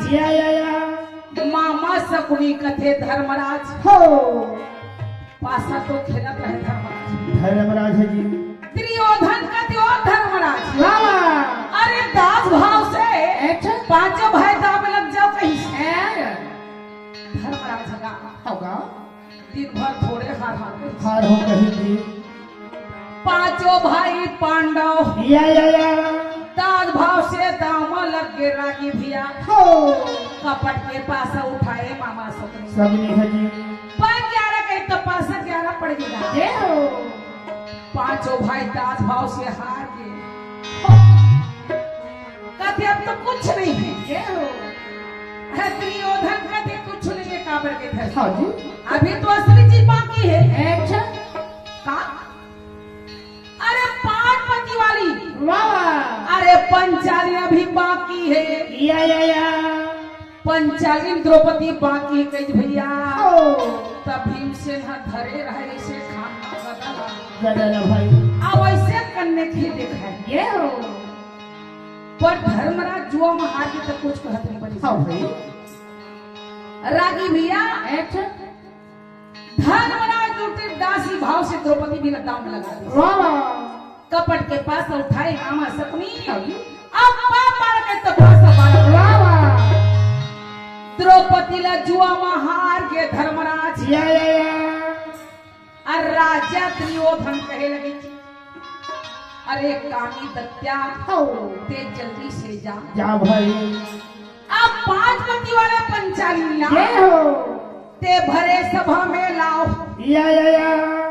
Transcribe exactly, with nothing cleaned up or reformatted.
या, या, या। मामा सकुनी कथे धर्मराज। हो। पासा तो खेलत रहे धर्मराज। धर्मराज जी। दुर्योधन कथे ओ धर्मराज। लाला। अरे दास भाव से अच्छा। पांचों भाई दाव में लग जाव कहिस। ए। धर्मराज का। होगा। दिन भर थोड़े हार हार के। हार हो कहीं जी। पांचों भाई पांडव। या, या, या। दास भाव से दाव में लग गे रागी भैया। हो। कपट के पासा उठाए मामा सकुनी। सकुनी है जी। पर ग्यारह के तो पासा ग्यारह पड़ गया। ये हो। पांचों भाई दास भाव से हार गए। कथे अब तो कुछ नहीं है। ये हो। है दुर्योधन कथे कुछ नहीं है काबर के घर। हाँ जी। अभी तो असली चीज बाकी है। अच्छा। का? अरे पांच पति वाली। वाह, वाह। अरे पंचाली अभी बाकी है। या, या, या। पंचाली द्रौपदी बाकी कही भैया। ओ। तब भीमसेन ह धरे रहे इसे खान का गदला। गदला भाई। अब ऐसे करने की दिखाई। ये हो। पर धर्मराज जुआ में हार के तो कुछ कहत नहीं बनी। हाँ भाई। रागी भैया। अच्छा। धर्मराज उठे दासी भाव से द्रौपदी भी दाव में लगा दी। वाह, वाह। कपट के पासा उठाए मामा सकुनी। हाँ जी। अब पाप मार के तो पासा मार। वाह, वाह। द्रौपदी ला जुआ में हार के धर्मराज। या, या, या। अउ राजा दुर्योधन कहे लगे, "अरे कामी दत्या, हो। ते जल्दी से जा।" जा भाई। अब पांच पति वाले पंचाली ला। ये हो। ते भरे सभा में लाव। या, या, या।